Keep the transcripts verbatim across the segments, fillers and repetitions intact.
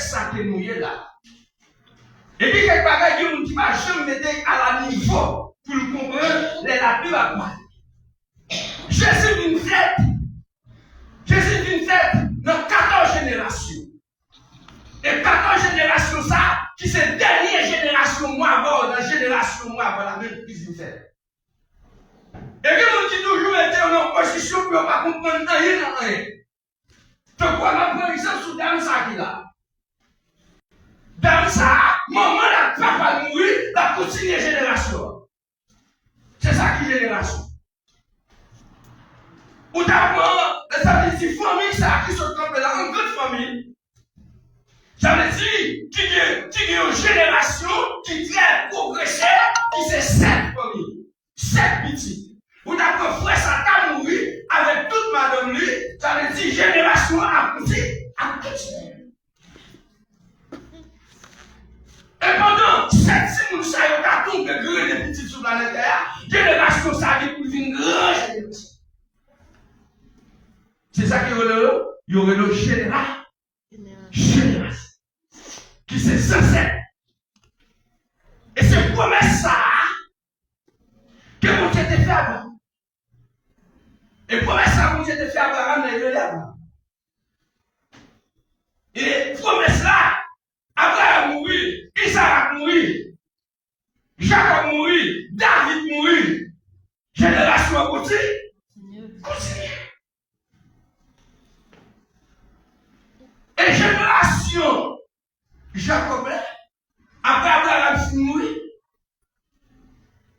sa ke nou ye la. Epi kèk bagay, gen moun ki pa janm mete a la nivo pou l konprann lè Labib ap pale. Jezi vin fèt, Jezi vin fèt nan katòz jenerasyon. E katòz jenerasyon sa a, ki se dènye jenerasyon mwen avè w, nan jenerasyon mwen avè w la menm ki vin fèt. E gen moun ki toujou mete yo nan yon pozisyon pou yo pa konprann anyen nan anyen. Tankou a, m ap pran egzanp sou dam sa ki la. Dam sa, manman l ak papa l mouri, l ap kontinye jenerasyon an. Se sa ki jenerasyon. Ou ta pran, sa vle di fanmi sa ki sot kanpe la, yon grann fanmi. Sa vle di, ki gen, ki gen yon jenerasyon ki trè pwogrese, ki se sèt fanmi. Sèt pitit. Ou ta pran frè sa ta mouri avèk tout madanm li, sa vle di jenerasyon an ap konti-, ap kontinye. E pandan sèt timoun sa yo ta tonbe grenn pitit sou planèt tè a, jenerasyon sa gen pou vin gran jenerasyon. Se sa ke yo rele, yo rele jenera-, jenerasyon. Ki se zansèt. E se pwomès sa a ke Bondye te fè Abraram. E pwomès sa Bondye te fè Abraram, nan rele Abraram. E pwomès la, Abraram mouri, Izarak mouri, Jakòb mouri, David mouri. Jenerasyon an konti-, kontinye. E jenerasyon Jakòb la, apre Abraram fin mouri,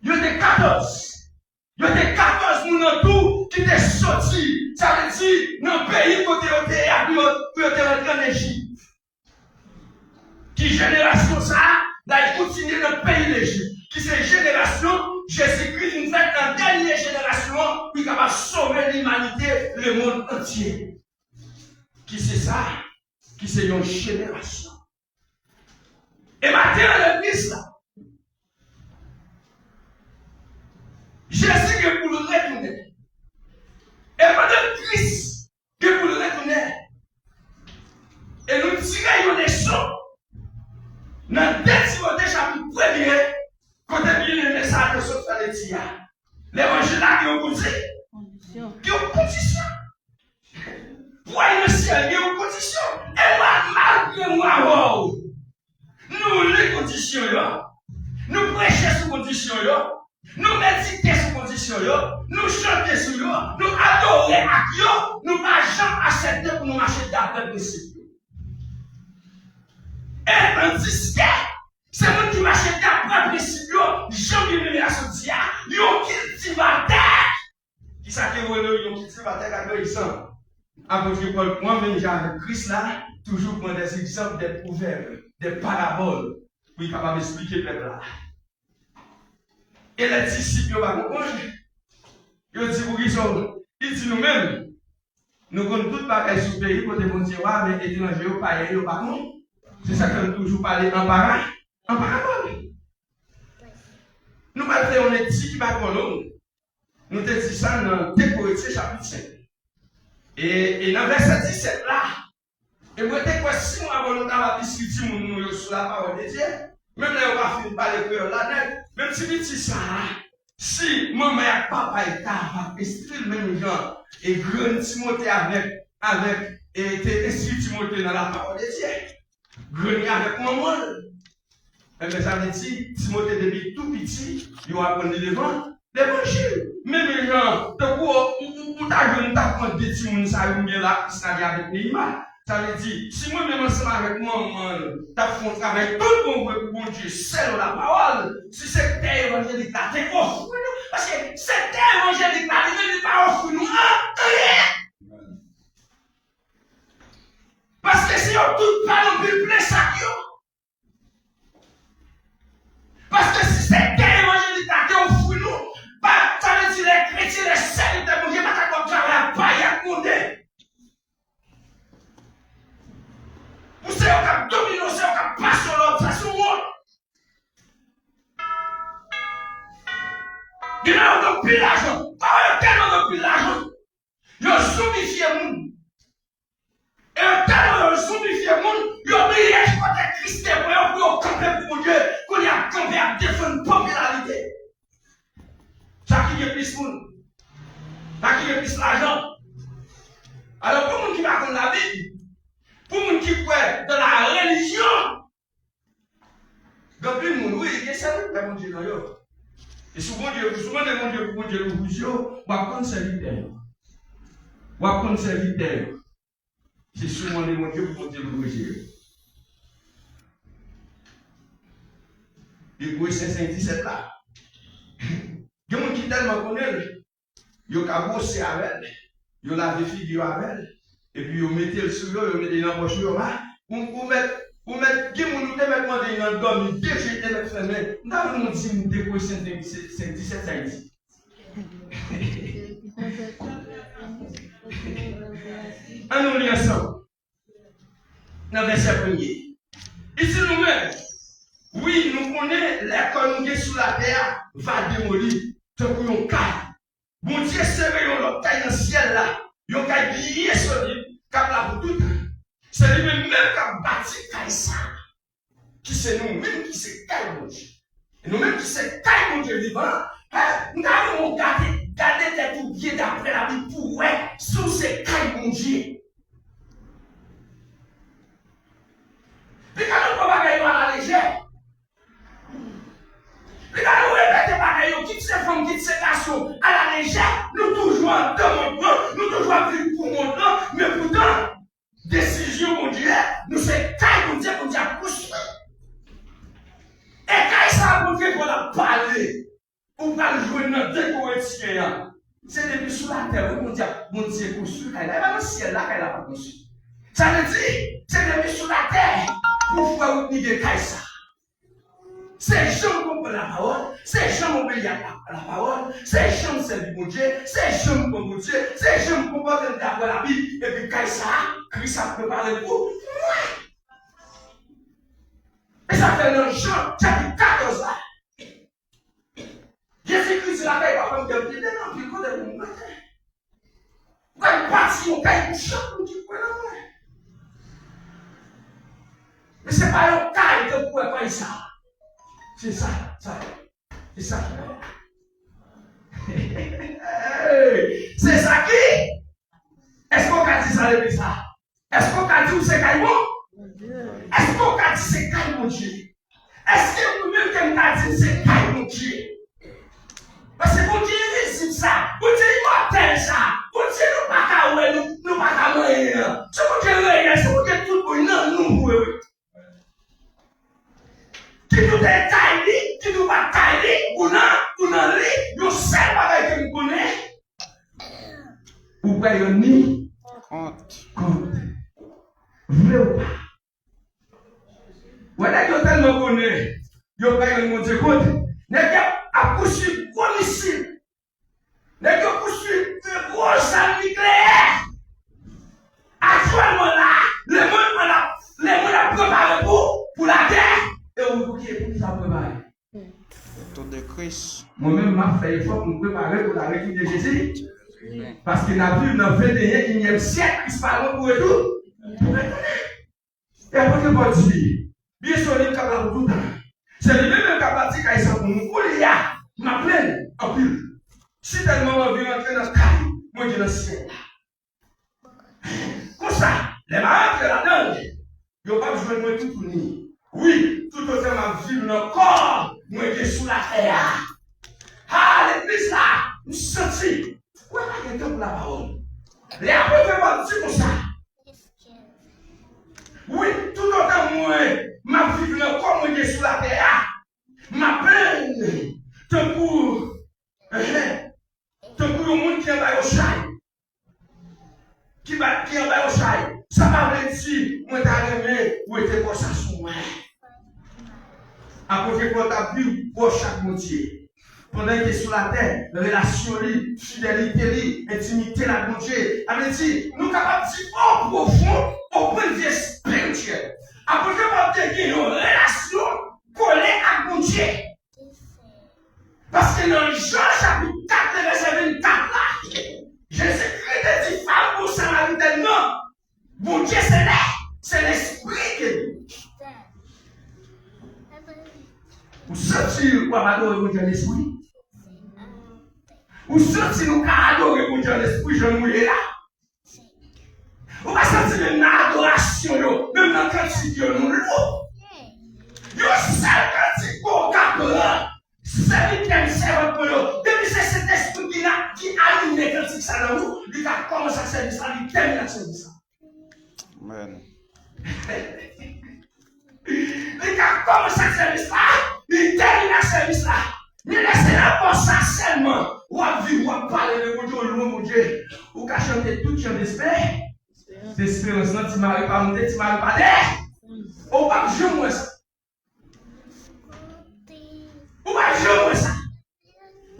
yo te katòz. Yo te katòz moun an tou ki te soti, sa vle di, nan peyi kote yo te ye a, pou yo, pou yo te rantre ann Ejip. Ki jenerasyon sa a, l al kontinye nan peyi Lejip, ki se jenerasyon Jezikri vin fèt nan dènye jenerasyon an, pou li kapab sove limanite, lemonn antye. Ki se sa, ki se yon jenerasyon. E maten an, legliz la, Jezi gen pou l retounen. E pandan Kris gen pou l retounen, e nou tire yon leson nan de Timote chapit premye, kote byeneme sa a te sot fè lekti a. Levanjil la gen yon kondi-, gen yon kondisyon. Pou al nan syèl, gen yon kondisyon. E mwen, malgre mwen avè w, nou li kondisyon yo. Nou preche sou kondisyon yo. Nou medite sou kondisyon yo. Nou chante sou yo. Nou adore ak yo. Nou pa janm aksepte pou nou mache dapre prensip yo. E tandiske se moun ki mache dapre prensip yo, jan Bib la sot di a, yon kiltivatè. Kisa ki rele yon kiltivatè k ap bay egzanp? Apot Pòl pran menm jan avèk Kris la, toujou pran des egzanp, des pwovèb, des parabòl, pou li kapab esplike pèp la. E lè disip yo pa konprann, yo di, "Poukisa w?" Li di, "Nou menm, nou konn tout bagay sou peyi kote Bondye wa, men etranje yo, payen yo pa konn." Se sa k fè nou toujou pale an para-, an parabòl. Nou pral fè yon lekti ki pa twò long. Nou te di sa nan de Korentyen chapit senk. E, e nan vèsè disèt la, e mwen te kwè si mwen avè w nou ta va plis ki timoun nou yo sou lapawòl de Dye, menm lè yo pa fin pale kreyòl la nèt, menm ti piti sa a, si manman ak papa l ta va enstwi l menm jan e grann Timote avèk, avèk, e te enstwi Timote nan lapawòl de Dye. Grann li avèk manman l. Enben, sa vle di, Timote depi tou piti, yo aprann li levan-, levanjil. Menm jan, tankou ou, ou, ou ta jwenn, ou ta pran de timoun sa yo, oubyen Lakris la gen avèk Neyma. Sa vle di, si mwen menm ansanm avèk manman l, t ap fè yon travay tout bon vre pou Bondye, sèl lapawòl, si sektè evanjelik la te ofri nou, paske sektè evanjelik la, li menm, li pa ofri nou an-, anyen. Paske se yo tout pa nan Bib plen sak yo. Paske si sektè evanjelik la te ofri nou, pa, sa vle di lè kretyen, lè sèvitè Bondye pa ta konn travay ak pay ak monnen. Pou se yo k ap domine w, se yo k ap pase w lòd, sa se wont. Gen nan yo gen anpil lajan. Pa wè yo tèlman gen anpil lajan. Yo zonbifye moun. E yo tèlman yo zonbifye moun, Pou moun ki kwè dans la religion, gen anpil moun, wi, gen sèvitè Bondye nan yo. E si Bondye, si w mande Bondye pou Bondye louvri je w, w ap konn sèvitè yo. W ap konn sèvitè yo. Se si w mande Bondye pou Bondye louvri je w. Li gwo sen, sen disèt la. Gen moun ki tèlman konnen l, yo ka bwose avè l, yo lave figi yo avè l, epi yo mete l sou yo, yo mete l nan pòch yo. A, ou, ou mèt, ou mèt, gen moun ou te mèt mande nan dòmi, de je te mèt fèmen. M ta vle moun di m de gwo sen, sen, sen disèt, sa l di. Ann nou li ansanm. Nan vèsè premye. Li di nou menm, wi, nou konnen lè kò nou gen sou latè a va demoli, tankou yon kay. Bondye sere yon lòt kay nan syèl la, yon kay byen solid, k ap la pou tout tan. Se li menm menm k ap bati kay sa a, ki se nou menm ki se kay Bondye. E nou menm ki se kay Bondye vivan an, hein, m ta renmen w gade, gade tèt ou byen daprè Labib pou w wè si w se kay Bondye. Li ka nou pran bagay yo alalejè. Li ka nou repete bagay yo, kit se fanm, kit se gason, alalejè. Nou toujou anndan mond lan, nou toujou ap viv pou mond lan, men poutan, desizyon Bondye, nou se kay Bondye, Bondye ap konstwi. E kay sa a, Bondye, pou l ap pale. Ou pral jwenn nan de Korentyen an. Se depi sou latè, wi, Bondye ap, Bondye konstwi kay la. E pa nan syèl la kay la pral konstwi. Sa vle di, se depi sou latè pou w fè wout ni de kay sa. Se jan m konprann lapawòl, se jan m obeyi ak la, lapawòl, se jan m sèvi Bondye, se jan m pran Bondye, se jan m konpòte m daprè Labib, epi kay sa a, Kris ap prepare l pou mwen. E sa fè nan Jan chapit katòz la, Jezikri di lakay Papa m gen anpil demen, anpil kote pou m rete. Mwen bati yon kay pou chak moun ki kwè nan mwen. Men se pa yon kay ke pou wè kay sa. Se sa, sa. Se sa ki la. Se sa ki. Èske w ka di sa legliz la? Èske w ka di w se kay Bon? Èske w ka di se kay Bondye? Èske mwen menm ke m ka di m se kay Bondye? Paske Bondye envizib sa, Bondye imòtèl sa, Bondye nou pa ka wè, nou, nou pa ka manyen an. Se Bondye reyèl, se Bondye tout bon, nan nou pou yo. Kit ou te kay li, kit ou pa kay li, ou nan, ou nan li, yon sèl bagay ke m konnen, ou pral rann li kont. Kont. Vle ou pa. Wè, nèg yo tèlman konnen, yo pral rann Bondye kont. Nèg yo ap konstwi gwo misil. Nèg yo konstwi gwo zam nikleyè. Aktyèlman la, lemonn an ap, lemonn ap prepare pou, pou lagè. E ou pou ki, pou ki sa prepare? Retour de Christ. Mwen menm, m ap fè efò pou m prepare pou la retour de Jezi. Paske n ap viv nan venteyen inyèm syèk, Kris pa lwen pou retou-, pou retounen. E apot Pòl di, byen solid k ap la pou tout tan. Se li menm menm k ap bati kay sa pou nou. Kounye a, m ap plenn anpil. Si tèlman m anvi rantre nan kay mwen gen nan syèl la. Konsa, lè m a rantre ladan l, yo p ap jwenn mwen toutouni. Wi, toutotan m ap viv nan kò mwen gen sou latè a. Ha, legliz la, m santi, wè, pa gen tan pou lapawòl. Lè apot Pòl di konsa, wi, toutotan mwen, m ap viv nan kò mwen gen sou latè a, m ap plenn tankou, enhen, tankou yon moun ki anba yon chay. Ki ba, ki anba yon chay. Sa pa vle di mwen ta renmen wete kò sa sou mwen. Apot Pòl t ap viv pwòch ak Bondye. Pandan li te sou latè, relasyon li, fidelite li, entimite l ak Bondye. Sa vle di, nou kapab di, o pwofon, o pwennvi espirityèl. Apot Pòl te gen yon relasyon kole ak Bondye. Paske nan Jan chapit kat, nan vèsè vennkat la, Jezikri te di fanm Samaritèn nan, Bondye se lè, se lespri ke li. Ou santi w ap adore Bondye an lespri? Ou santi nou ka adore Bondye an lespri jan nou ye la? Ou pa santi menm nan adorasyon yo, kantik yo nou lou. Yon sèl kantik ke w ka pran. Sèvitè m, sèvant mwen yo, depi se Sentespri ki la, ki alimen kantik sa nan ou, li ka kòmanse ak sèvis la, li tèmine ak sèvis la. Amèn. Li ka kòmanse ak sèvis la, li tèmine ak sèvis la. Men lè se nan kò sa sèlman w ap viv, w ap pale de Bondye, w ap lwe Bondye. Ou ka chante tout chan despe-, desperans lan, ti mari pa monte, ti mari pa de-, ou p ap janm wè sa. Ou p ap janm wè sa.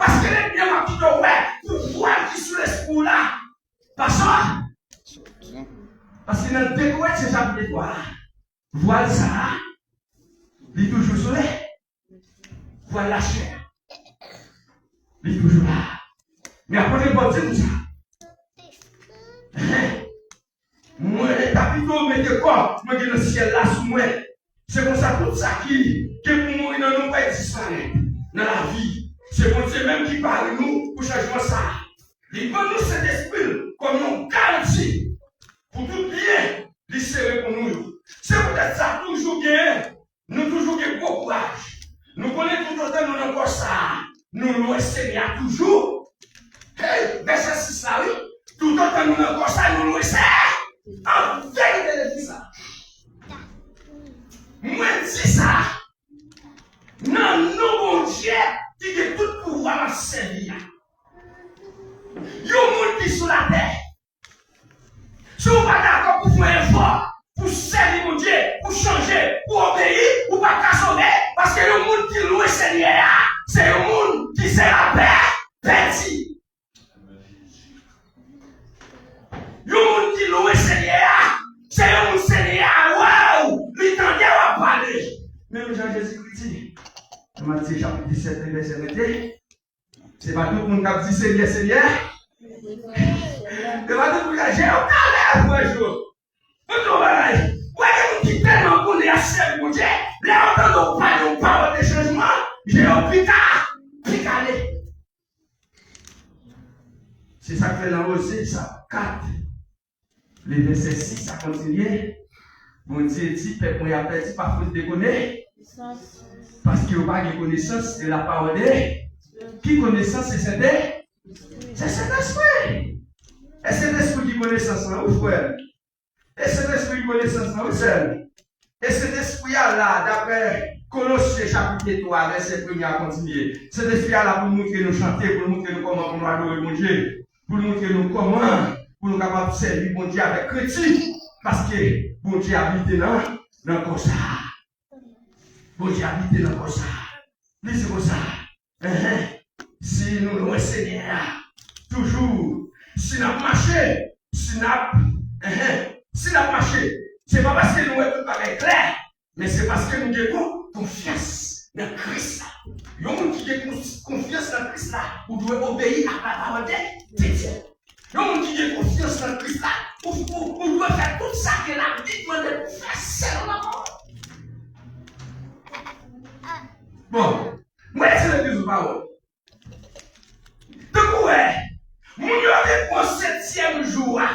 Paske lènmi an ap kite w wè pouvwa ki sou lespri w la. Pastè, paske nan de Korentyen chapit twa a, vwal sa a, li toujou sou lè. Vwal lachè a, li toujou la. Men apot Pòl di nou sa. Mwen ta pito mete kò mwen gen nan syèl la sou mwen. Se konsa, tout sa ki gen pou mouri nan nou pral disparèt nan lavi. Se Bondye menm ki pare nou pou chanjman sa a. Li ban nou Sentespri l kòm yon garanti pou tout byen li sere pou nou yo. Se poutèt sa, toujou gen Nou toujou gen gwo kouraj. Nou konnen toutotan nou nan kò sa a, nou lwe Senyè a toujou. Hey, vèsè sis la, wi. Toutotan nou nan kò sa a, nou lwe Senyè a. An verite, legliz la. Mwen di sa nan non Bondye ki gen tout pouvwa m ap sèvi a. Yon moun ki sou latè, si w pa dakò pou fè efò, pou sèvi Bondye, pou chanje, pou obeyi, ou pa ka sove, paske yon moun ki lwe Senyè a, se yon moun ki se lapè pèdi. Yon moun ki lwe Senyè a, se yon moun Senyè a wè w, li tande w ap pale. Menm jan Jezikri di, nan Matye chapit disèt, vèsè venteyen, Se pa tout moun k ap di, "Senyè, Senyè." Se pa tout moun k ap di, "Jere w talè, frè Jo." Mwen di w yon bagay. Ou wè gen moun ki tèlman konnen y ap sèvi Bondye, lè yo tande w pale yon pawòl de chanjman, jere yo pika, pikale. Se sa k fè nan Oze sa, kat, le vèsè sis a kontinye, Bondye di, "Pèp mwen ap pèdi pa fot de konesans, paske yo pa gen konesans de la pawòl de." Ki konesans? Se Sentè-, se Sentespri. E Sentespri ki konesans lan, wi, frè. E Sentespri ki konesans lan, wi, sè m. E Sentespri a la, daprè Kolosyen chapit twa, vèsè premye a kontinye. Sentespri a la pou l montre nou chante, pou l montre nou kòman pou nou adore Bondye, pou l montre nou kòman pou nou kapab sèvi Bondye avèk krenti, paske Bondye abite nan, nan kò sa a. Bondye abite nan kò sa a. Li di konsa, enhen, si nou lwen Senyè a, toujou, si n ap mache, si n ap, enhen, si n ap mache, se pa paske nou wè tout bagay klè, men se paske nou gen kon-, konfyans nan Kris la. Yon moun ki gen kon-, konfyans nan Kris la, ou dwe obeyi ak la pawòl de, de Dye. Yon moun ki gen konfyans nan Kris la, ou, ou, ou dwe fè tout sa ke Labib mande pou fè sèlman. Bon, mwen di legliz yon pawòl. Tankou wè, moun yo te pran setyèm jou a,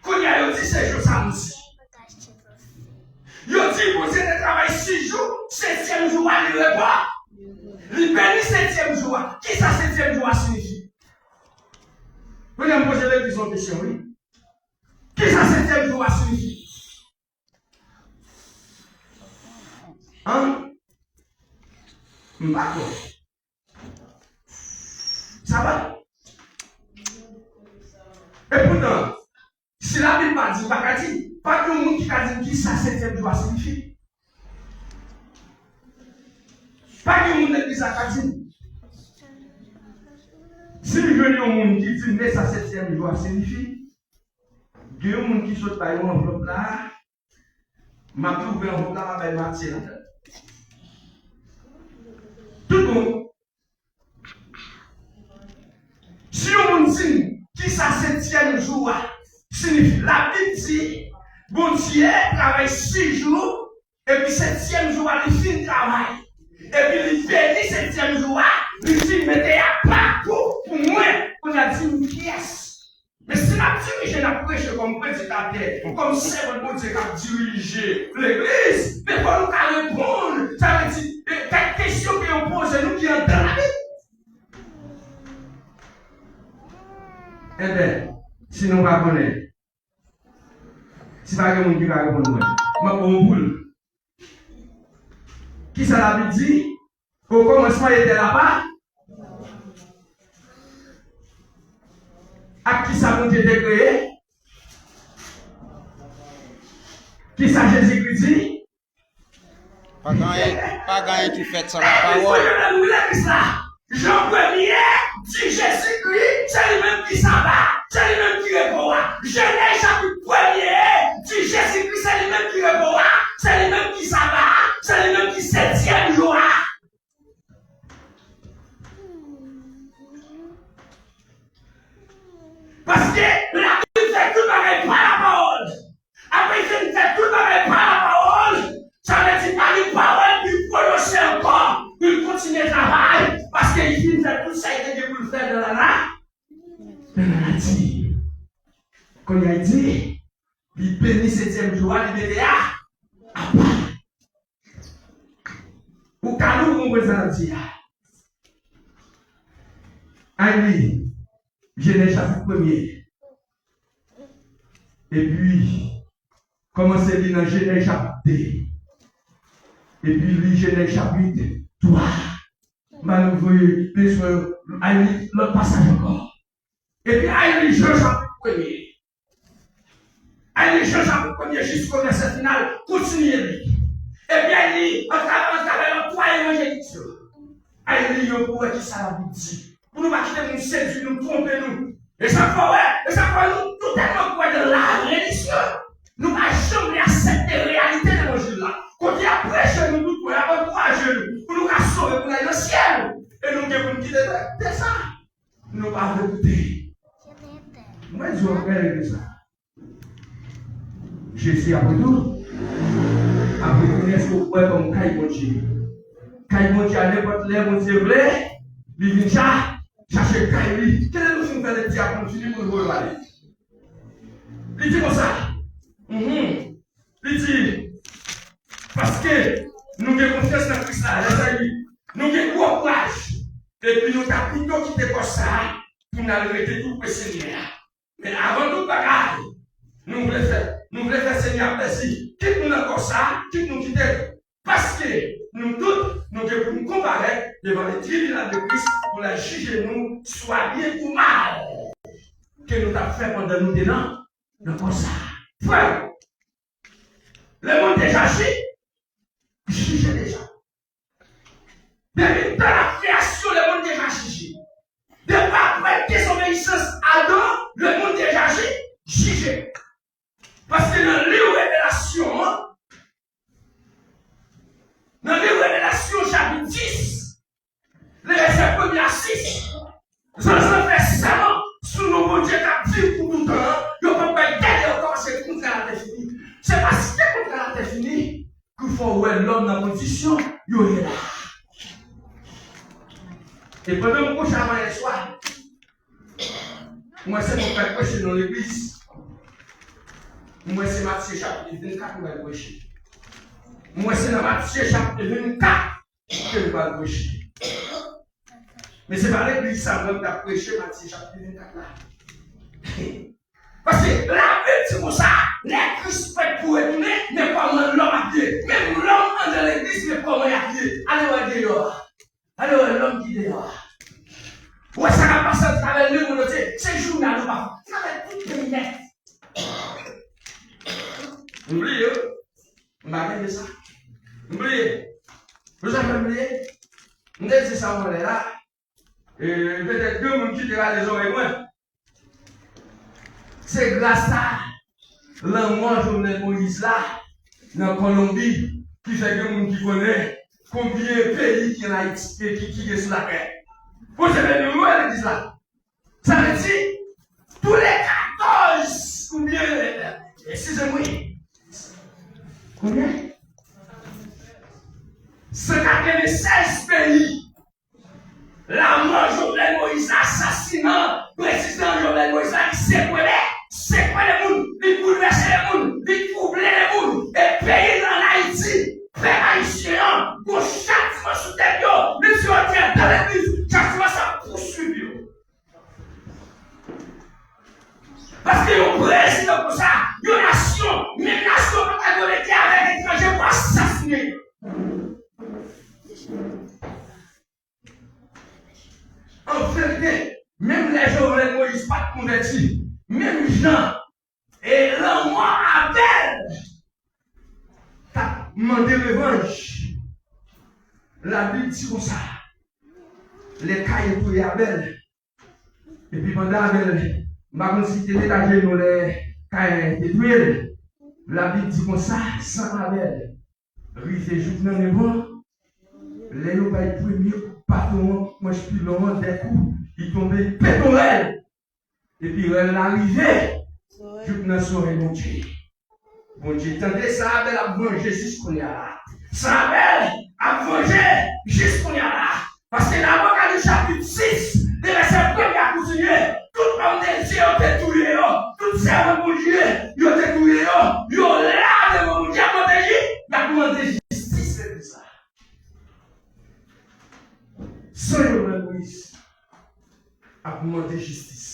kounye a yo di se jou samdi. Yo di Bondye te travay sis jou, setyèm jou a li repo. Li beni setyèm jou a. Kisa setyèm jou a siyifi? Kounye a m poze legliz yon kesyon, wi. Kisa setyèm jou a siyifi? An? M pa kwè. Sa va? Epoutan, si Labib pa di, m pa ka di, pa gen yon moun ki ka di m kisa setyèm jou a siyifi. Pa gen yon moun legliz la ka di m. Si m jwenn yon moun ki di m men sa setyèm jou a siyifi, gen yon moun ki sot bay yon anvlòp la, m ap louvri anvlòp la, m ap bay Matye ladan. Tout bon. Si yon moun di m kisa setyèm jou a siyifi, Labib di, Bondye travay sis jou, epi setyèm jou a li fin travay. Epi li beni setyèm jou a, li fin mete apa tou pou mwen. Kounye a di m kiyès? Men si n ap dirije, n ap preche kòm predikatè, kòm sèvant Bondye k ap dirije legliz, men fò nou ka reponn. Sa vle di, e, kèk kesyon ke yo poze nou ki anndan Labib. Enben, si nou pa konnen, si pa gen moun ki ka reponn mwen, m ap ba w yon boul. Kisa Labib di? Okòmansman, etè la pa. Ak kisa Bondye te kreye? Kisa Jezikri di? Pa gen anyen, pa gen anyen ki fèt san lapawòl. Jan premye di Jezikri, se li menm ki saba, se li menm ki repo a. Jenèz chapit premye di Jezikri, se li menm ki repo a, se li menm ki saba a, se li menm ki setyèm jou a. Paske Labib fè tout bagay pa lapawòl. Apre li fin fè tout bagay pa lapawòl, sa vle di pa gen pawòl pou l pwononse ankò, pou l kontinye travay, paske li fin fè tout sa li te gen pou l fè nan lana, nan lanati. Kounye a li di, li beni setyèm jou a, li mete a apa. Ou ka li, ou konprann sa l ap di a. Ann li Jenèz chapit premye. Epi, kòmanse li nan Jenèz chapit de. Epi li Jenèz chapit twa. M pa menm voye bezwen al li lòt pasaj ankò. Epi al li Jan chapit premye. Al li Jan chapit premye jisko vèsè final, kontinye li. Epi al li atravè, atravè lòt twa evanjelis yo. Al li yo pou wè kisa Labib di. Pou nou pa kite moun sedui nou, twonpe nou. E sa k fè w wè, e sa k fè nou, nou tèlman kwè nan larelijyon, nou pa janm vle aksepte reyalite levanjil la. Kote y ap preche nou tout bon, y ap ankouraje nou, pou nou ka sove, pou n al nan syèl. E nou gen pou n kite tè, tè sa. Nou pa vle koute. Mwen di w anpil de sa. Jezi ap retounen. Ap retounen, èske w kwè kòm kay Bondye? Kay Bondye a nenpòt lè Bondye vle, li vin cha-, chache kay li. Kilè nou fin fè lekti a pou n fini pou n voye l ale? Li di konsa. Mhm. Li di, paske nou gen konfyans nan Kris la, lè sa li, nou gen gwo kouraj, epi nou ta pito kite kò sa a pou n al rete tou pre Senyè a. Men avan tout bagay, nou vle fè, nou vle fè Senyè a plezi. Kit nou nan kò sa a, kit nou kite l. Paske nou tout, nou gen pou nou konparèt devan le tribinal de Kris pou l al jije nou, swa byen ou mal, ke nou t ap fè pandan nou te nan, nan kò sa a. Frè, lemonn deja ji-, jije deja. Depi tan lakreyasyon, lemonn deja jije. Depi apre dezobeyisans Adan, lemonn deja ji-, jije. Paske nan liv Revelasyon an, nan liv Revelasyon chapit dis, le vèsè premye a sis, zanj lan fè sèman sou non Bondye k ap viv pou toutan an, yo p ap bay tèt yo kòmanse kontrè a te fini. Se paske kontrè a te fini, ki fè w wè lòm nan kondisyon yo ye la. E pandan m kouche avan yè swa, m wè se mwen k pral preche nan legliz. M wè se Matye chapit vennkat m pral preche. M wè se nan Matye chapit vennkat ke m pral preche. Men se pa legliz sa m wè m t ap preche Matye chapit vennkat la. Paske Labib di konsa, lè Kris prèt pou retounen, men kòman lòm ap ye. Menm lòm anndan legliz, men kòman y ap ye. Ale wè deyò a. Ale wè lòm ki deyò a. Ou wè sa k ap pase atravè lemonn antye. Se jounal ou pa. Atravè tout peyi nèt. M bliye. M pa kenbe sa. M bliye. Ou sa fè m bliye? M te di sa yon lè la. E, petèt gen moun ki te rale zòrèy mwen. Se gras a lanmò Jovenel Moïse la nan Kolonbi ki fè gen moun ki konnen konbyen peyi ki an Ayiti e ki, ki gen sou latè. Bondye beni nou, wi, legliz la. Sa vle di, tou le katòz, oubyen, eskize m, wi. Konbyen? San katrevennsèz peyi. Lanmò Jovenel Moïse la, asasina prezidan Jovenel Moïse la ki sekwe An verite, menm lè Jovenel Moïse pa t konvèti, menm jan e lanmò Abèl t ap mande revanj, Labib di konsa, lè Kayen touye Abèl, epi pandan Abèl, m pa konn si te met ajenou lè Kayen te touye l, Labib di konsa, san Abèl rive jouk nan nen bò, lè yo bay premye kou baton an, manch pilon an, dèkou, li tonbe, li pete rèl. Epi rèl la rive jouk nan zorèy Bondye. Bondye tande sa Abèl ap vanje jis kounye a la. Sa Abèl ap vanje jis kounye a la. Paske nan Apokalips chapit sis, de vèsè premye a kontinye, tout òm de Dye yo te touye yo, tout sèvant Bondye yo te touye yo, yo la devan Bondye ap mande li, y ap mande jistis legliz la. San Jovenel Moïse ap mande jistis.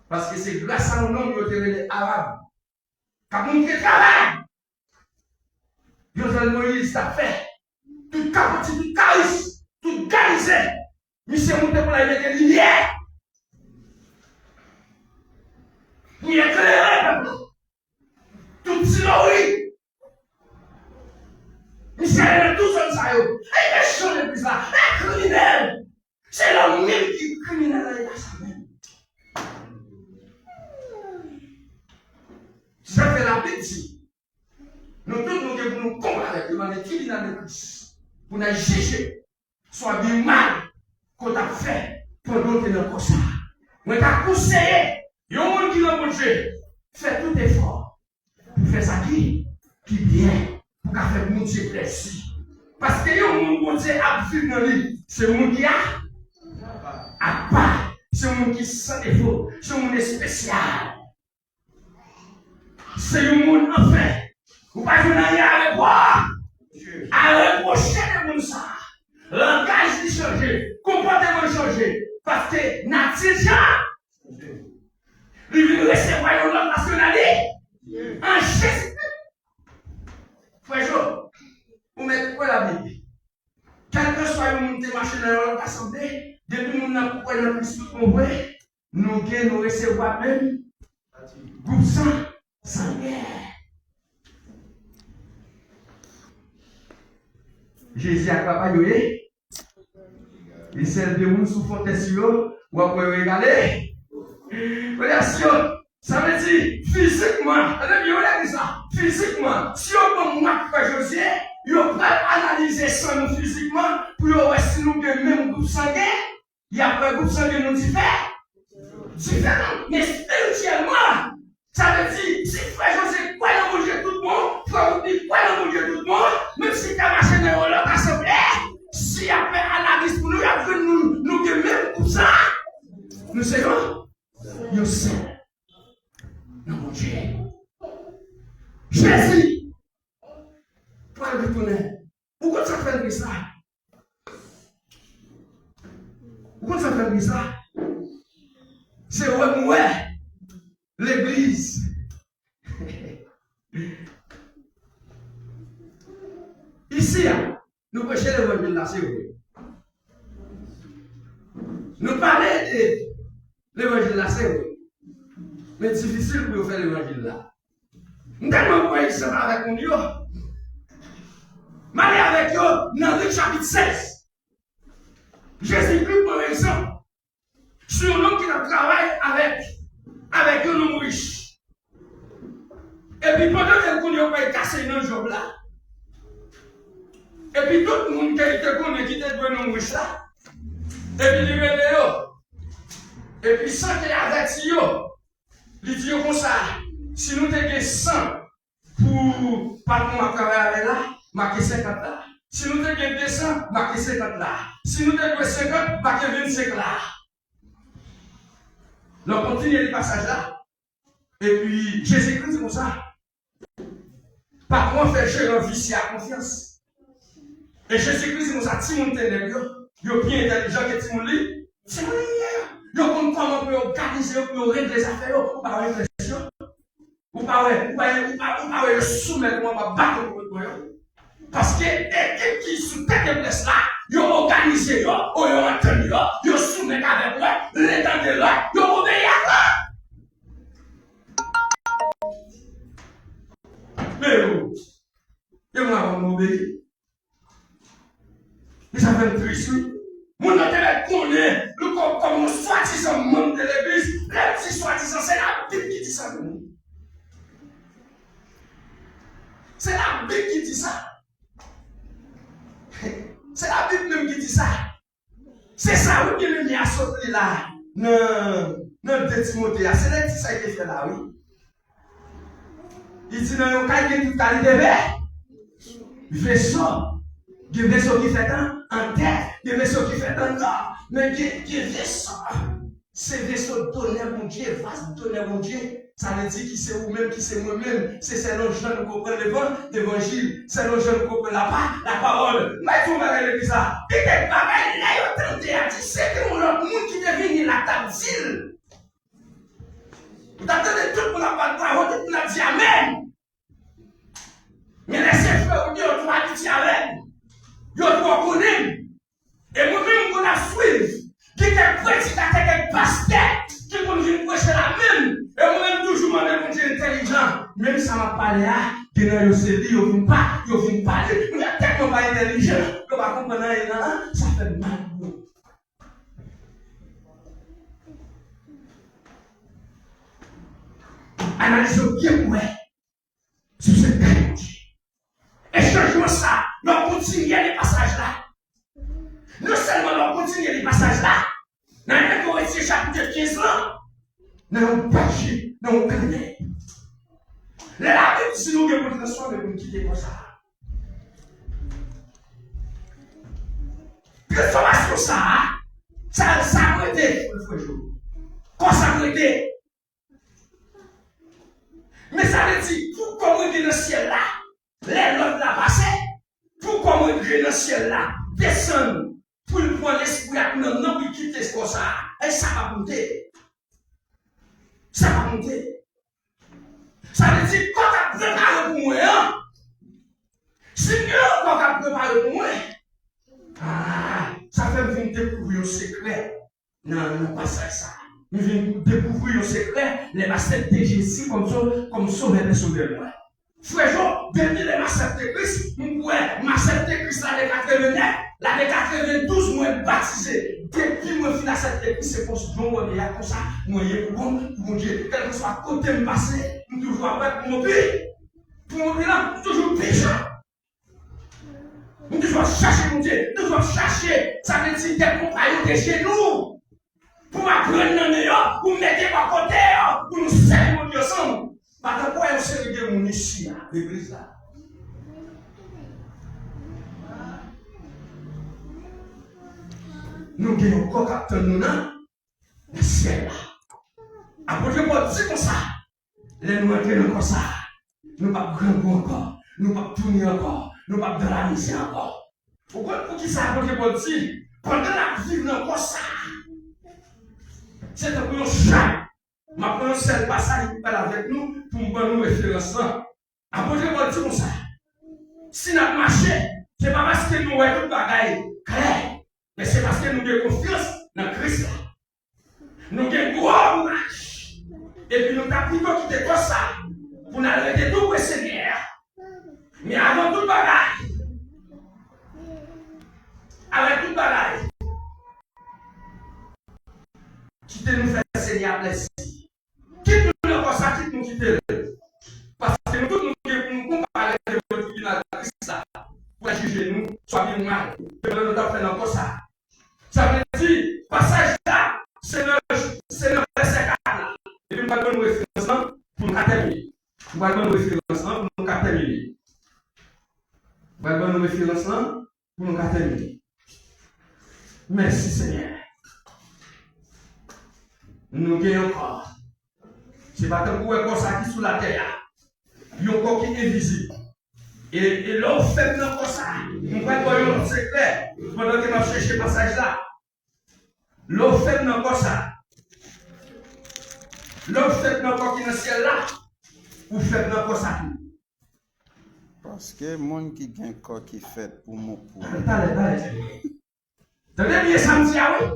Paske se gras a yon nonm yo te rele Arab k ap montre travay Jovenel Moïse t ap fè. Tout kapoti, tout karis, tout garize. Misye moute pou l al mete limyè. Pou l eklere pèp la. Tout ti lori. Misye ale nan tout zòn sa yo. E mechan legliz la. E kriminèl. Se lòm menm ki kriminèl nan eta sa menm. Se sa k fè Labib di, nou tout nou gen pou nou konparèt devan le tribinal de Christ pou n al jije swa byen mal ke w t ap fè pandan w te nan kò sa a. Mwen ta konseye yon moun ki nan Bondye, fè tout efò pou fè sa ki, ki byen, pou ka fè Bondye plezi. Paske yon moun Bondye ap viv nan li, se yon moun ki a, apa, se yon moun ki san defo, se yon moun espesyal. Se yon moun anfen. Ou pa jwenn anyen a repwo-, a repwoche de moun sa a. Langaj li chanje, konpòteman l chanje. Paske nati l chanje. Li vin resevwa yon lòt nasyonalite an Jezikri. Frè Jo, ou mèt kwè Labib. Kèlkeswa yon moun te mache nan yon lòt asanble, depi moun nan kwè nan Kris tout bon vre, nou gen, nou resevwa menm gwoup san, sangen. Jezi ak papa yo ye. E sèl de moun sou fon tè si yo, w ap wè yo egale. Frè si yo, sa vle di, fizikman, tande byen, w lè di sa, fizikman, si yo pran m ak frè Jozye, yo pral analize san nou fizikman pou yo wè si nou gen menm gwoup sangen, y ap wè gwoup sangen nou diferan. Diferan, men espirityèlman, sa vle di, si frè Jozye kwè nan Bondye tout bon, frè Woodly kwè nan Bondye tout bon, menm si l ta mache nan yon lòt asanble, si y ap fè analiz pou nou, y ap jwenn nou, nou gen menm gwoup sa, nou se yon, yon sèl nan Bondye. Jezi pral retounen. Ou konn sa k fè l di sa? Ou konn sa k fè l di sa? Se wè m wè legliz. Isi a, nou preche levanjil la, se vre. Nou pale de levanjil la, se vre. Men difisil pou yo fè levanjil la. M tèlman pran egzanp avèk moun yo. M ale avèk yo nan Lik chapit sèz. Jezikri pran egzanp sou yon nonm ki t ap travay avèk, avèk yon nonm rich. Epi pandan ke l konnen yo pral kase nan djòb la, epi tout moun ke li te konnen ki te dwe nonm rich la, epi li rele yo, epi san te avèti yo, li di yo konsa, si nou te gen san pou patwon m ap travay avè l la, make senkant la. Si nou te gen de san, make senkant la. Si nou te dwe senkant, make vennsenk la. Lè w kontinye li pasaj la, epi Jezikri di konsa, patwon an fè jeran visye a konfyans. E Jezikri di konsa, timoun te nèg yo, yo pi entèlijan ke timoun li, timoun li ye yo. Yo konn kòman pou yo òganize yo, pou yo regle zafè yo, ou pa wè enpresyon. Ou pa wè, ou pa, ou pa, ou pa wè yo soumèt ou anba baton pou yo. Paske ekip ki sou tèt eprès la, yo òganize yo, ou yo antann yo, yo soumèt avèk lòt, len tande lòt, yo obeyi ak lòt. Men yo, yo mwen avan m obeyi. Men sa fè m tris, wi. Moun nan te mèt konnen, li kò-, kòm yon swadizan manm de legliz, lè m di swadizan, se Labib ki di sa, non. Se Labib ki di sa. Se Labib menm ki di sa. Se sa wi, byeneme a sot li la nan, nan de Timote a. Se lekti sa li te fè la, wi. Li di nan yon kay gen tout kalite ve-, veso. Gen veso ki fèt an, an tè, gen veso ki fèt an lò, men gen, gen veso. Se veso donè Bondye, vas donè Bondye. Sa vle di ki se ou menm, ki se mwen menm. Se sèlon jan nou konprann levan-, levanjil. Sèlon jan nou konprann lapa-, lapawòl. M bay di yon bagay legliz la. Gen kèk bagay, lè yo tande a, di se te yon lòt moun ki te vini la, t ap di l. Ou t ap tande tout moun ap bat bravo, tout moun ap di amèn. Men lè se frè ou yo tou abitye avè m, yo twò konnen m. E mwen menm, m konn ap swiv. Gen kèk predikatè, kèk pastè ki konn vin preche la menm. E mwen menm, m toujou mande Bondye entèlijan. Menm sa m ap pale a, gen nan yo se li, yo vin pa, yo vin pale. Moun yo tèlman pa entèlijan, yo pa konprann anyen nan, sa fè m mal pou yo. Analize w byen pou wè. Si w se kay Bondye. E chanjman sa, lè w kontinye li pasaj la. Non sèlman lè w kontinye li pasaj la, nan Yen Korentyen chapit kenz lan, nan yon paj, nan yon kanè. Lè Labib di nou gen pou n transfòme, pou n kite kò sa a. Transfòmasyon sa a, sa, sa ap rete, frè Jo. Kò sa ap rete. Men sa vle di, pou kò mwen gen nan syèl la, lè lòd la pase, pou kò mwen gen nan syèl la, desann, pou l pran lespri ak nanm nan, pou l kite kò sa a. E sa p ap moute. Sa p ap moute. Sa vle di, kò k ap prepare pou mwen an, si m gen yon kò k ap prepare pou mwen, ah, sa fè m vin dekouvri yon sekrè. Nan, nan pasaj sa a, m vin dekouvri yon sekrè lè m aksepte Jezi kòm so-, kòm sovè pèsonèl mwen. Frè Jo, depi lè m aksepte Kris, m kwè m aksepte Kris lane katrevenèf, lane katrevendouz mwen batize. Depi mwen fin aksepte Kris, se konsa Jan wè m ye a, konsa mwen ye pou bon, pou Bondye. Kèlkeswa kote m pase, m toujou ap bat pou m pi, pou m pi la, m toujou pi jan. Nou toujou ap chache Bondye, nou toujou ap chache. Sa vle di, dè konpa yo te jenou pou m aprann nan men yo, pou m mete bò kote yo, pou nou sèvi Bondye ansanm. Pandan pou yon seri de moun isi a, legliz la, nou gen yon kò k ap tann nou nan nan syèl la. Apot Pòl di konsa, lè nou antre nan kò sa a, nou p ap grangou ankò, nou p ap tounen ankò, nou p ap dan lamizè ankò. Ou konn poukisa apot Pòl di, pandan n ap viv nan kò sa a, se tankou yon chay. M ap pran yon sèl pasaj pou pale avèk nou, pou m ban nou referans lan. Apot Pòl di konsa, si n ap mache, se pa paske nou wè tout bagay klè, men se paske nou gen konfyans nan Kris la. Nou gen gwo kouraj. Epi nou ta pito kite kò sa pou n al rete tou pre Senyè a. Men avan tout bagay, avèk tout bagay, kite nou fè Senyè a plèzi. Kit nou nan kò sa, kit nou kite l. Paske nou tout nou gen pou nou konparèt devan tribinal Kris la pou l jije nou, swa byen ou mal, devan nou t ap fè nan kò sa. Sa vle di, pasaj la, se nan, se nan vèsè kat la. Epi m pral ban nou referans lan pou nou ka tèmine. M pral ban nou referans lan pou nou ka tèmine. M pral ban nou referans lan pou nou ka tèmine. Mèsi, Senyè. Nou gen yon kò. Se pa tankou w wè kò sa ki sou latè a. Yon kò ki envizib. E, e lè w fèb nan kò sa, m pral ba w yon lòt sekrè pandan ke m ap chèche pasaj la. Lè w fèb nan kò sa, lè w fèb nan kò ki nan syèl la, ou fèb nan kò sa tou. Paske moun ki gen kò ki fèt pou mou pou. Talè, talè, talè. Tande byen sa m di a wi.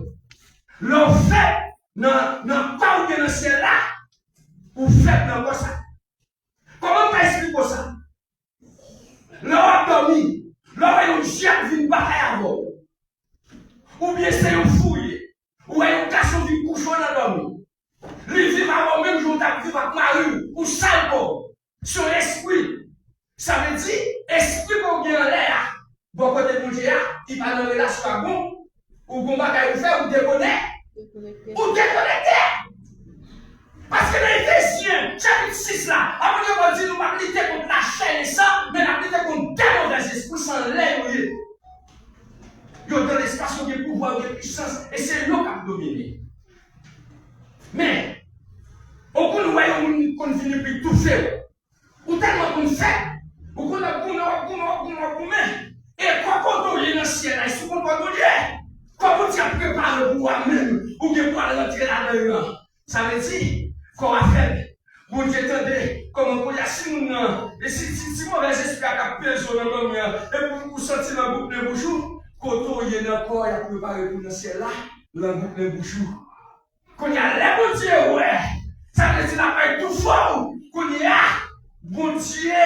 Lè w fèb nan, nan kò ou gen nan syèl la, ou fèb nan kò sa. Kòman m ka esplike w sa? Lè w ap dòmi, lè w wè yon dyab vin batay avè w, oubyen se yon fou li ye, ou wè yon gason vin kouche w nan dòmi, li viv avè w menm jan w t ap viv ak mari w, ou sal kò w, se yon lespri. Sa vle di, espri ke w gen anlè a, bò kote Bondye a, li pa nan relasyon ak bon, ou gon bagay ou fè, ou dekonè-, ou dekonekte. Paske nan Efezyen, chapit sis la, apot Pòl di nou p ap lite kont lachè e san, men n ap lite kont de movèz espri, se anlè yo ye. Yo nan lespas, yo gen pouvwa, yo gen pisans, e se yo k ap domine. Men, ou konn wè yon moun konn vin epi toufe w. Ou tèlman konn fè, ou konn ap goumen, w ap goumen, w ap goumen, w ap goumen. E kò kote w ye nan syèl la, e sou kontwòl Bondye. Kò Bondye ap prepare pou w a menm, ou gen pou al rantre ladan l lan. Sa vle di, kò a fèb. Bondye tande, kòman kounye a si moun nan, e si, si, si movèz espri a k ap peze w nan dòmi an, epi ou santi l nan gout nen bouch ou, kote w ye nan kò a, y ap prepare pou nan syèl la, nan gout nen bouch ou. Kounye a, lè Bondye wè, sa vle di l ap bay tou fò w. Kounye a, Bondye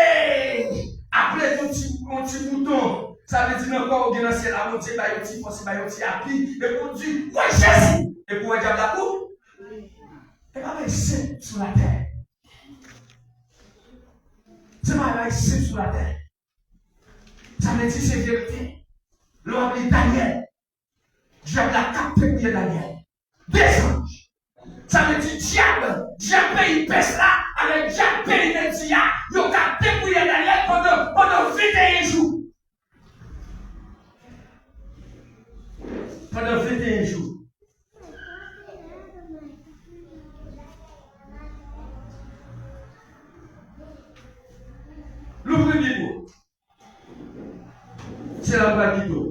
ap leve yon ti, yon ti bouton. Sa vle di nan kò w gen nan syèl la, Bondye bay yon ti fòs, bay yon ti api. Epi w di, "Wè Jezi!" Epi w wè dyab la kou. E pa bay senp sou latè. Se pa bay senp sou latè. Sa vle di se verite. Lè w ap li Danyèl, dyab la kapte priyè Danyèl. De zanj. Sa vle di dyab, dyab peyi Pès la, avèk dyab peyi Medi a, yo kapte priyè Danyèl pandan, pandan venteyen jou. Pandan venteyen jou. Louvri Bib ou. Se la m pral kite w.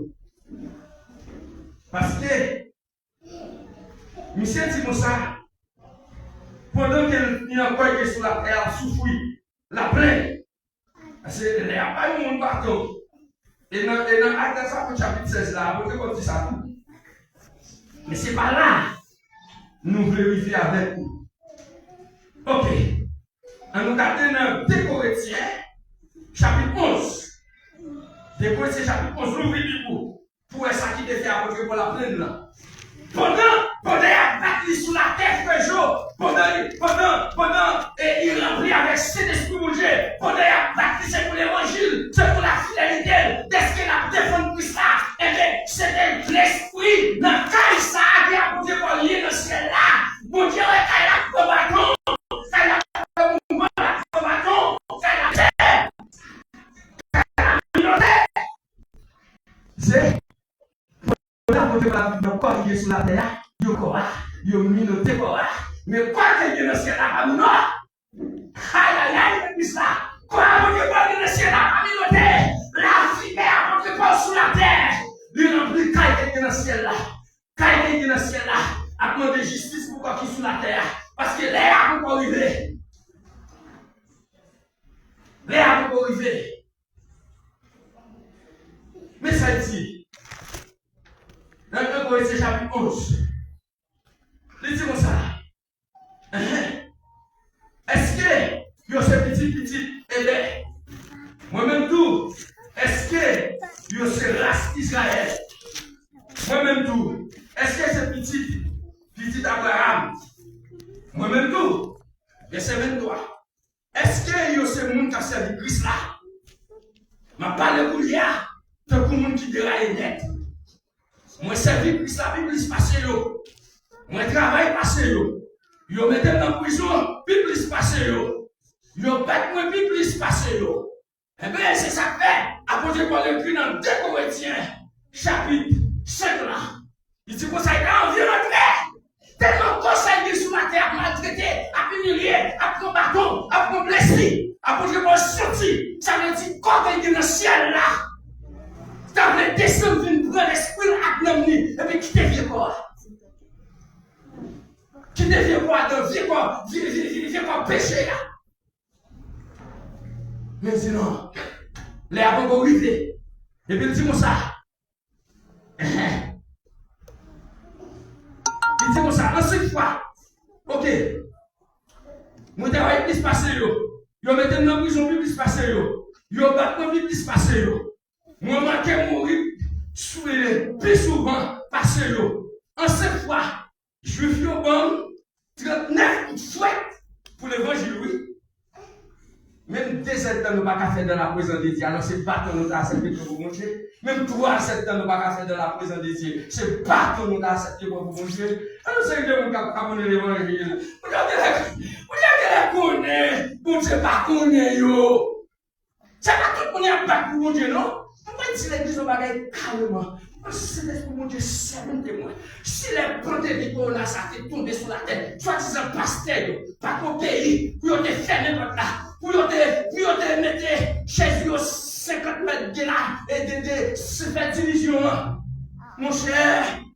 Paske, misye di konsa, pandan ke li ankò ete sou latè a, l ap soufri, l ap plenn. Paske lè y ap bay yon moun baton, e nan, e nan Act des Apôtres chapit sèz la, apot Pòl di sa tou. Men se pa la nou vle rive avèk ou. Oke. Ann nou gade nan de Korentyen, chapit onz. De Korentyen, chapit onz, louvri Bib ou pou wè sa ki te fè apot Pòl ap plenn lan. Pandan, pandan y ap bat li sou latè, frè Jo, pandan li, pandan, pandan, e, li ranpli avèk Sentespri Bondye, pandan y ap bat li, se pou levanjil, se pou lafidelite l, dèske l ap defann Kris la, enben, se te lespri nan kay sa a ke apot Pòl ye nan syèl la. Bondye wè kay la pran baton, kay la pran mouvman, la pran baton, kay la pè, kay la minote. Se Kote apot Pòl ap viv nan kò li gen sou latè a, yo kò a, yo minote kò a. Men kò ke gen nan syèl la pa moun non. Ayayay, legliz la. Kò apot Pòl gen nan syèl la pa minote. Lavi pè apot Pòl sou latè. Li ranpli kay ke gen nan syèl la. Kay ke gen nan syèl la ap mande jistis pou kò ki sou latè a. Paske lè a poko rive. Lè a poko rive. Men sa l di. Nan de Korentyen chapit onz. Li di konsa. Enhen. Èske yo se pitit pitit Edè? Mwen menm tou. Èske yo se ras Izrayèl? Mwen menm tou. Èske se pitit pitit Abraram? Mwen menm tou. Vèsè venntwa. Èske yo se moun k ap sèvi Kris la? M ap pale kounye a tankou moun ki deraye nèt. Mwen sèvi Kris la pi plis pase yo. Mwen travay pase yo. Yo mete m nan prizon pi plis pase yo. Yo bat mwen pi plis pase yo. Enben, se sa k fè apot Pòl ekri nan de Korentyen, chapit senk la. Li di konsa, li ta anvi rantre. Tèlman kò sa l gen sou latè ap maltrete, ap imilye, ap pran baton, ap pran blesi. Apot Pòl soti, sa vle di kò ke l gen nan syèl la. Ta vle desann vin pran lespri l ak nanm li, epi kite vye kò a. Kite vye kò a, vye kò, vye, vye, vye, vye kò peche a. Men di non. Lè a poko rive. Epi l di konsa. Li di konsa, an senk fwa. Ok. Mwen travay plis pase yo. Yo mete m nan prizon pi plis pase yo. Yo bat mwen pi plis pase yo. Mwen manke mouri sou, pi souvan pase yo. An senk fwa, Jwif yo ban m trannèf kout fwèt pou levanjil, wi. Menm de zèdtan nou pa ka fè dans la présence de Dieu, alò se baton nou ta aksepte pran pou Bondye. Menm twa zèdtan nou pa ka fè dans la présence de Dieu, se baton nou ta aksepte pran pou Bondye. An nou seri de moun k ap kamonnen levanjil. Moun yo genlè, moun yo genlè konnen, Bondye pa konnen yo. Se pa tout moun y ap bat pou Bondye, non. Mwen di legliz yon bagay kareman. Mwen, Sentespri Bondye sèmante mwen. Si lè pandemi kowona sa te tonbe sou latè, swadizan pastè yo pa t obeyi pou yo te fèmen pòt la, pou yo te, pou yo te mete chèz yo senkant mèt de la, e de, de, se fè divizyon an. Monchè,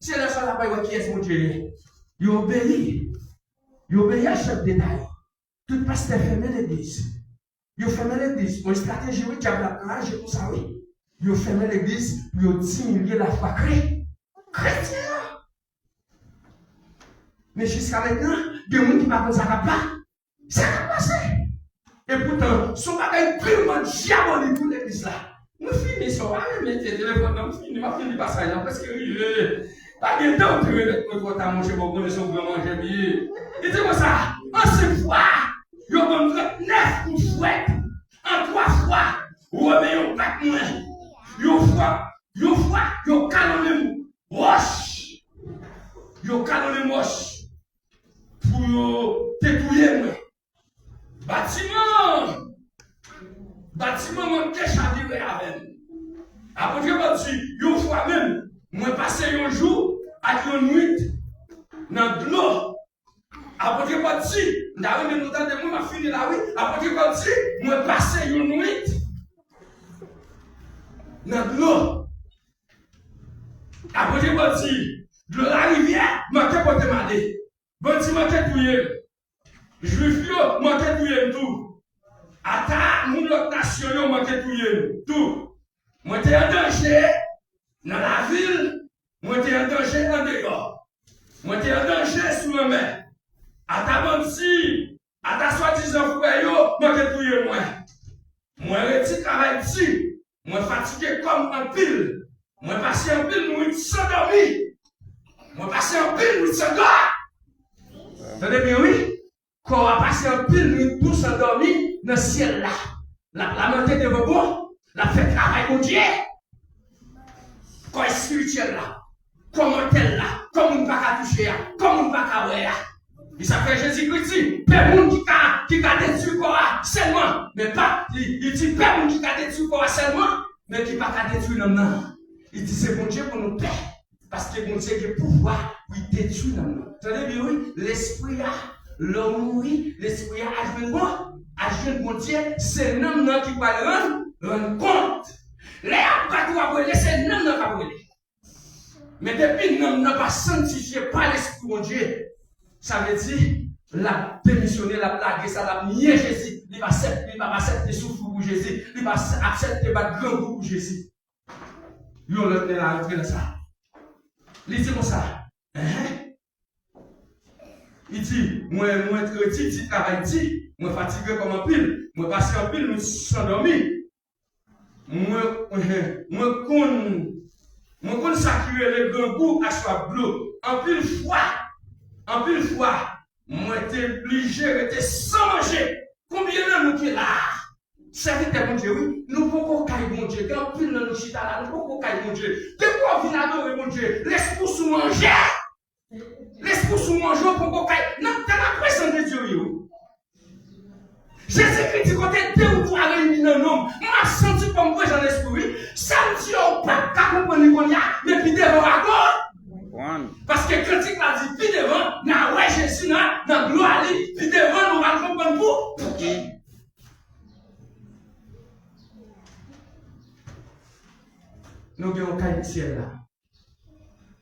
se lè sa w ta pral wè kiyès Bondye ye. Yo obeyi. Yo obeyi a chèf deta yo. Tout pastè fèmen legliz. Yo fèmen legliz. Yon estrateji, wi, dyab la ap aji konsa, wi. Yo fèmen legliz pou yo diminye lafwa kre-, kretyen an. Men jiska mentnan, gen moun ki pa konn sa k ap pa-, sa k ap pase. Epoutan, se yon bagay vreman dyabolik pou legliz la. Mwen fini sa, w pa renmen te telefòn nan, m fini, m ap fini pasaj la, m prèske rive. Pa gen tan w te remèt mwen twò ta, monchè, bon, konnen se yon gran manjè m ye. Li di konsa, an senk fwa, yo ban m trannèf kout fwèt, an twa fwa, Women yo bat mwen. Yon fwa, yon fwa, yo kalonnen m wòch. Yo kalonnen m wòch pou yo te touye mwen. Batiman, batiman manke chavire avè m. Apot Pòl di, yon fwa menm, mwen pase yon jou ak yon nuit nan dlo. Apot Pòl di, m ta renmen nou tande mwen, m ap fini la, wi. Apot Pòl di, mwen pase yon nuit nan dlo. Apot Pòl di, dlo larivyè manke pote m ale. Bandi manke touye m. Jwif yo manke touye m tou. Ata moun lòt nasyon yo manke touye m tou. Mwen te an danje nan lavil, mwen te an danje andeyò. Mwen te an danje sou lanmè. Ata bandi, ata swadizan frè yo manke touye mwen. Mwen redi travay di. Mwen fatige kò m anpil. Mwen pase anpil nwit san dòmi. Mwen pase anpil nwit san dòmi. Tande byen, wi. Kò a pase anpil nwit tou san dòmi nan syèl la. L ap lamante devan bon, l ap fè travay Bondye. Kò espirityèl la, kò mòtèl la, kò moun pa ka touche a, kò moun pa ka wè a. E sa fè Jezikri di, pè moun ki ka, ki ka detwi kò a sèlman, men pa, li, li di pè moun ki ka detwi kò a sèlman, men ki pa ka detwi nanm nan. Li di se Bondye pou nou pè. Paske Bondye gen pouvwa pou l detwi nanm nan. Tande byen, wi, lespri a, lè w mouri, lespri a al jwenn bon, al jwenn Bondye, se nanm nan ki pral rann, rann kont. Lè y ap bat ou ap rele, se nanm nan k ap rele. Men depi nanm nan pa sanntifye pa Lespri Bondye, sa vle di, l ap demisyone, l ap lage sa, l ap nye Jezi, li pa aksepte, li p ap aksepte soufri pou Jezi, li p ap aksepte bat grangou pou Jezi. Yon lòt nèg la rantre nan sa. Li di konsa, enhen. Li di, mwen, mwen redi di travay di, mwen fatige kò m anpil, mwen pase anpil nwit san dòmi. Mwen, enhen, mwen konn, mwen konn sa ki rele grangou ak swaf dlo. Anpil fwa, anpil fwa, mwen te blije rete san manje. Konbyen nan nou ki la a? Sèvitè Bondye, wi, nou poko kay Bondye. Gen anpil nan nou chita la, nou poko kay Bondye. Depi w vin adore Bondye, lespri w sou manje. Lespri w sou manje, w poko kay. Nan, dans la présence de Dieu, wi. Jezikri di kote de ou twa reyini nan non m, m ap santi kò m prezan lespri, wi. Sa m di yo, ou p ap ka konprann li kounye a, men pi devan w a konprann. Paske kantik la di, pi devan, n a wè Jezi nan, nan glwa li, pi devan, nou pral konprann pou, pou ki. Nou gen yon kay nan syèl la.